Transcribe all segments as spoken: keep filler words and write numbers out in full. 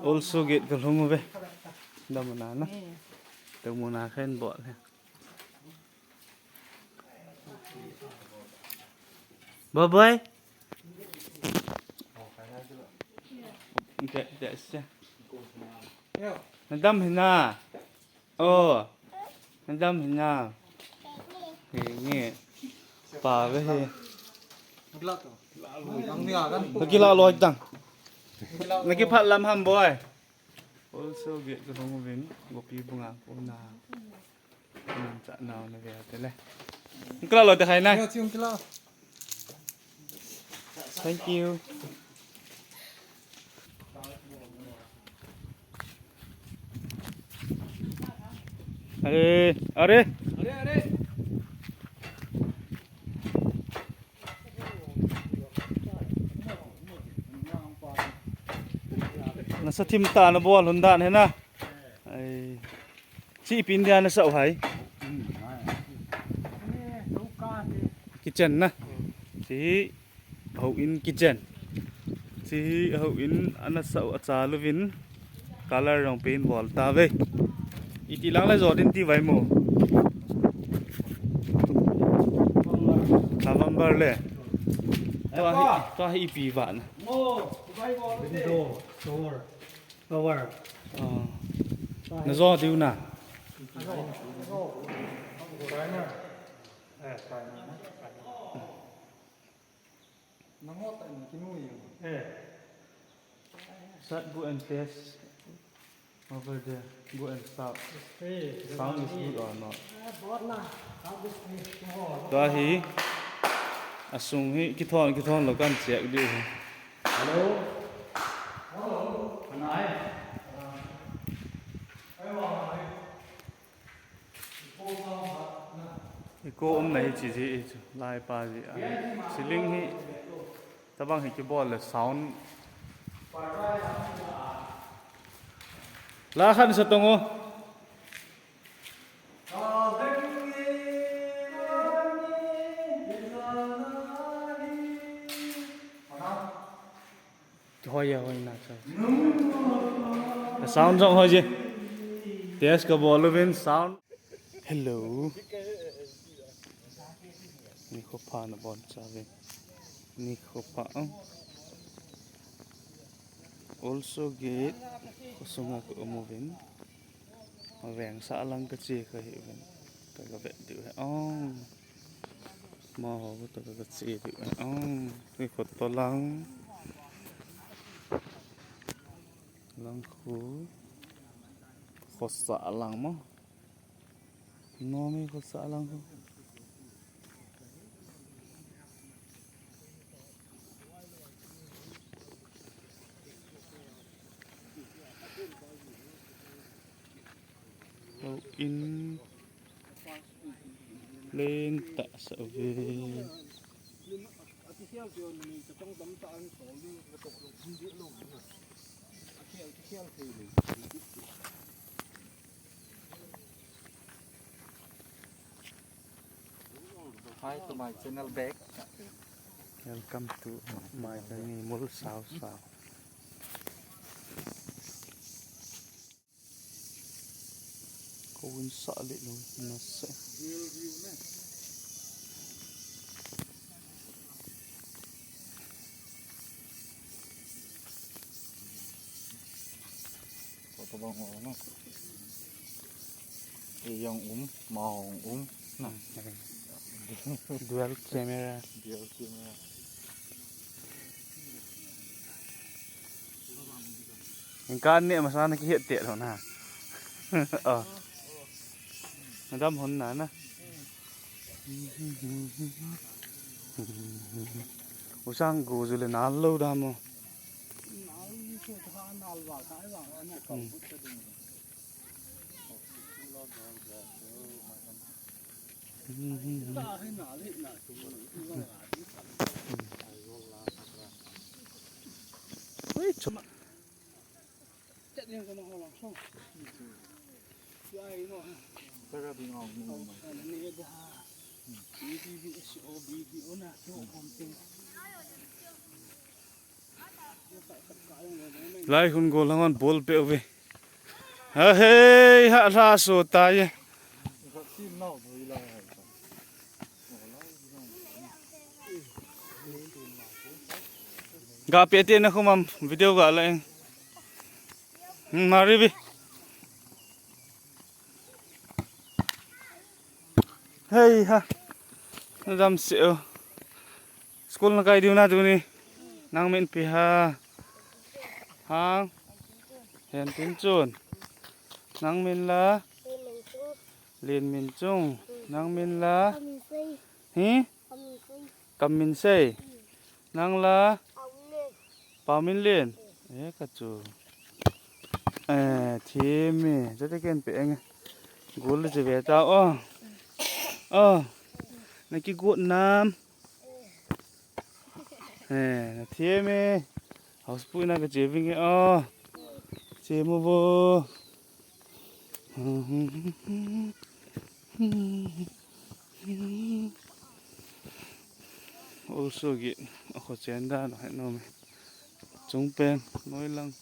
Also gate ka lhung uve. Damuna na. Damuna khen bol he. Bye bye. Nadam hina. Oh, nadam hina. He nge. Pa ve he. Naki la loi tang. Naki phat lam ham boy. Also gate ka lhung uvin, gopi bunga ko na. Nang cha nau na ve te le. Naki la loi te khai na. Thank you. Are, are. Nasa thim ta na bol hun dan he na. Ai. Chi pin dia na sau hai. Kitchen na. Chi houin kitchen. Chi houin ana sau a cha luvin color jong paint bol ta ve. Iti lang le jodin ti vai mo. November le. Tua hi, tua hi ipi vana. Window, door. Power. Oh. Na jo diu na. Primer. Eh, primer, eh, primer. Nangot tah in kinu jeng. Eh. Sat, go and test over there. Go and start. It's free. Sound is good or not? Eh, bot na. Sound is free. Oh, tua hi. Asung hi kithon, kithon lou kan check diu hi. Hello? Hello? Kanai? Echo um na hi chi ji hi chu, lai pa ji a. Ceiling hi, tabang hi kibol le sound. La khan sa tong o. Hoi ya, hoi na, chai. Sound jong hoi je. Test ka bol uvin sound. Hello. Nikho pha nabon chauve. Nikho pha, oh. Also gate. Khosunga ka um uvin. Aveng sah lang kache kahi uvin. Ka, ka vet diu ahi. Oh. Amaho kho toh ka, ka che diu ahi. Oh. Nikho toh lang. Lang khu. Khosah lang mo. Nom e, khosah lang khu. Houin plain tah sa uve. Hi to my channel back. Welcome to my channel, Mol Sao Sao. Ko win sa le lo na se. Ko to bang o na. E yang um, ma hong um. Na. Dual camera. Dual camera. Engkan ne masa na kihet te lo na. Oh. Nadam hon na na. Usang go ju le nal lo da mo. Hmm. Lai hun gol hang on bol pe uve. Ha hei, ha la so ta ye. Ga pe te na khumam video ga la eng. Hmm, mari bi. Hei ha. Dam se o. School na kai diu na tuni. Nang min pi ha. Hang. Hen tin chun. Nang min la. Lin min chung. Nang min la. Hi. Kam min sei. Nang la. Pau min lin. E ka chu. E, thi mi. Jate ken pe eng. Gol le che ve ta o. O. Na ki gut nam. E, na thi mi. House pu na ka che ving e o. Che mo vo. Also get a kho chen dan he nom e. Chung pen noi lang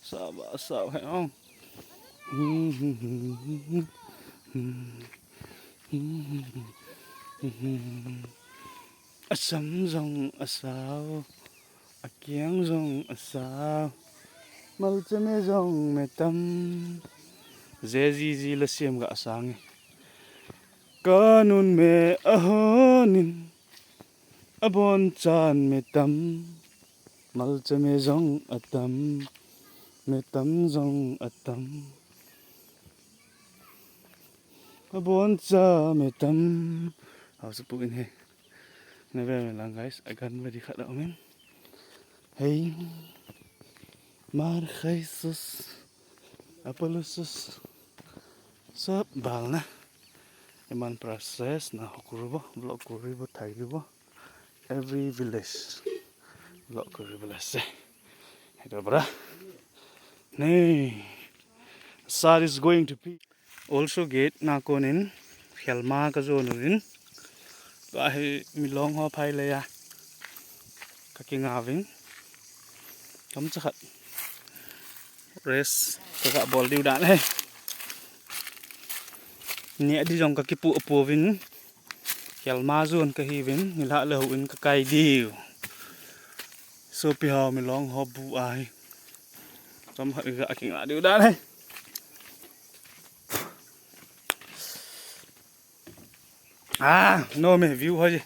sa ba sa he ong. Asam jong asao. Akiang jong asao. Malcha me jong me tam. Ze ji ji la siam ga sang e. Kanun me ahonin. Abon chan me tam. Malcha me jong atam. Me tam jong atam. Abon cha me tam. Hausa pu in he. Na ve me lang guys. Agan ve di khat a umin. Hei. Mar khaisus. Apolusus. Sab balna. Iman process na hokuribo, vlog kuribo, thaibo. Every village. Vlog kuribo la se. Hito bra. Nei. Sir is going to pee. Also gate na konin. Khelma ka jo nunin. Ba hi milong ho phai le ya. Ka kinga vin. Kam cha khat. Rest ka ga bol diu dan he. Ni adi jong ka kipu apu vin. Khelma jon ka hi vin. Ni la le hu in ka kai diu. So pi hao milong ho bu ai. Kam khat ga kinga diu dan he. Ah, no me view hoi.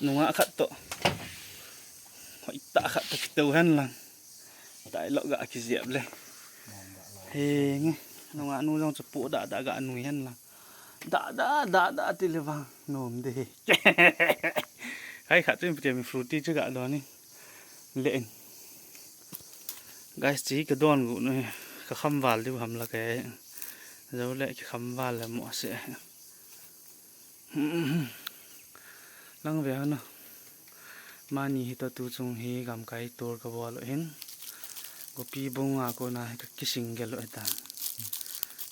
Nunga khat to. Hoi ta khat to kito hen lang. Tai lo ga ki jep le. He nge. Nunga nu jong chapu da da ga nu hen lang. Da da da da ti le vang. Nom de he. Hai khat tu mi fruity chu ga do ni. Le in. Guys, chi ka don gu nu he. Ka kham val diu ham la ke. Zo le ki kham val le mo se. Lang ve hanu. Mani hi to tu chung hi gamkai tour ka bol hin. Gopi bung a kona hi ka kising gel u ta.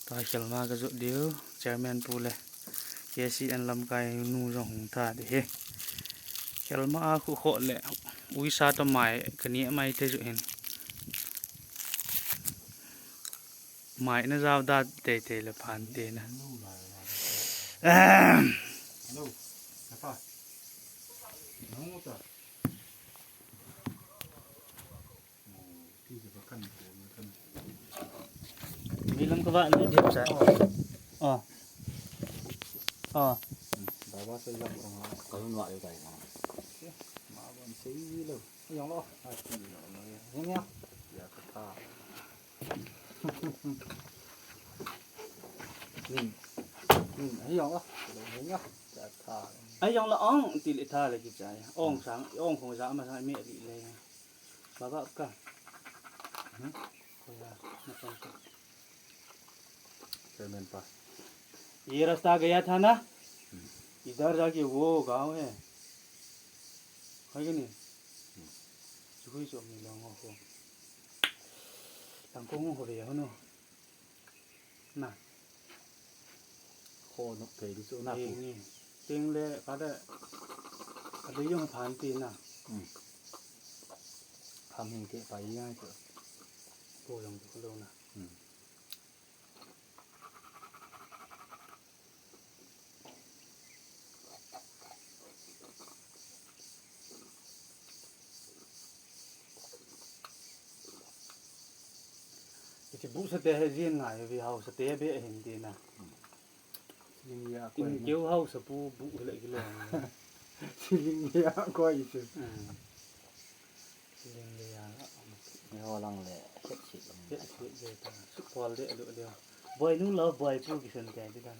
To hi khel ma ka jot diu chairman pu le. K C N lamkai nu jong hung ta di hi. Khel ma a khu kho le. Uisa to mai ka ni mai te ju hin. Mai na jao da tei tei le phan te na. Ahem. Mi lam ka va ni dia sa. Oh. Oh. Baba sa lam ka lum wa dai. Ma ban sei lo. Yang lo. Yang ya. Ya ka ta. Nin. Nin, ahi jong la. Ahi jong la. Ahi jong la ong, ti le tha le kichai. Ong sang, ong khong ja ma sang me li le. Baba ka. Hmm? Ko ya, na pang ka. Chairman pa. ये रास्ता गया था ना? इधर जाके वो गांव है। है कि नहीं? Chu hui chu mi long ho. Tang kong ho ve ho no. Na. Kho nok thei di chu na. Ni, ni. Ting le ka de. Ka de yong phan ti na. Hmm. Kham hing ke pai ngai chu. Pu jong chu lo na. Hmm. Hiche bu sa te hi jin ngai, vi hausa te be hin ti na. Siling ya koi. Tin keu hausa pu bu le kilo. Siling ya koi chu. Hmm. Siling ya. Ni ho lang le, set sit lang. Set sit le ta. Su pol de lu le. Boy nu lo boy pu kisan te di dan.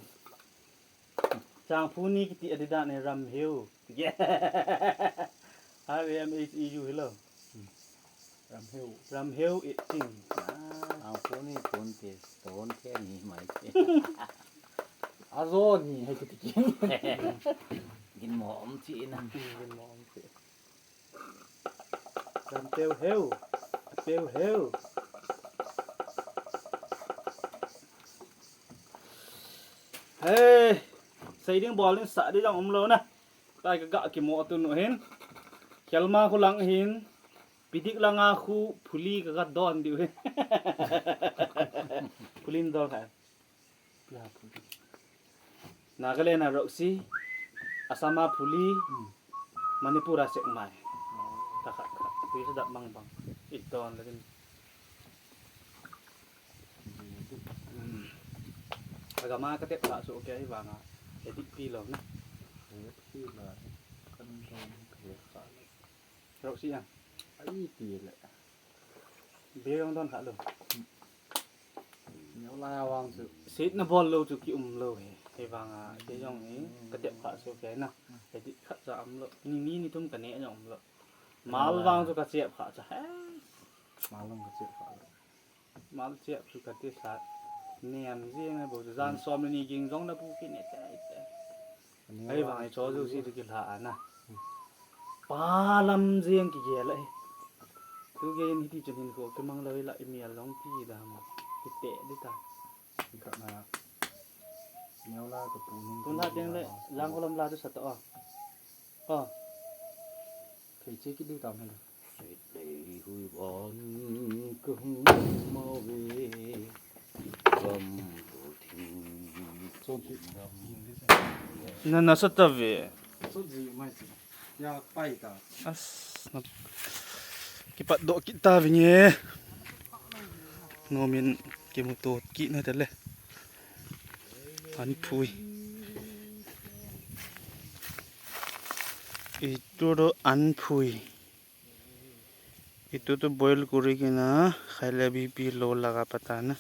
Chang pu ni kiti di dan ni Ram Hiu. Yeah. R A M H E U, hello. Ram Hiu. Ram Hiu, it ting. Ah. Ang pu ni pon te, ton te ni mai te. Ajo ni, hai kiti ki. Gin mo om chi na. Gin mo om chi. Ram Hiu Hiu. Hiu Hiu. Hey, sei ding bol ding sa ding jong um lou na. Tai ka ga kimo tu nu hin. Khelma khu lang hin. Pidik langa khu phuli ka ga don diu hin. Phulin don kha. Pia phuli. Nagaland a Roxy, Assam a phuli, hmm. Manipur a sekmai. Oh. Kha kha kha. Pui sa dap mang bang. It don la din. Hmm. Agama ka tep kha su ke hi vanga. Edit pi lou na. Edit pi la. Kan don ke kha. Roxy a. Ai ti le. Be jong don kha lou. Neo lai a vang chu. Sit na bol lou chu ki um lou he. He vang a, ke jong he. Ka tep kha chu ke na. He di khat cha um lou. Ni ni ni thum ka ne jong um lou. Mal vang chu ka chep kha cha. He. Mal vang ka chep kha lou. Mal chep chu ka ti sa. Niam ji na bo chu jan som ni ging jong na bu ki ne te te. Hei vang hei cho jouse chu kila ana. Pa lam jeng kigel ahi. Tu gei in hiti chun hinkho kimang lou hi la, i mial jong ti dam. Kite di ta. Khat na. Neo la ka pu nung. Tun la teng le, lang ko lam la chu sa to. Oh. Thei che kit diu tam hen. Seitei hui ban ka hung mau ve. Gam to thing. Chon thei. Na nasa ta ve. Chon ji mai chu. Ya pai ta. As, na kipat doh kit ta ve nge. Nomin kimuto kit na tele. Anphui. Itu do anphui. Itu to boil kuri kina, khai le B P low laga pata na.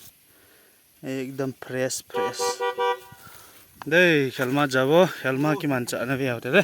Ekdam fresh, fresh. Dei, khelma jabo, khelma kimancha na ve te de.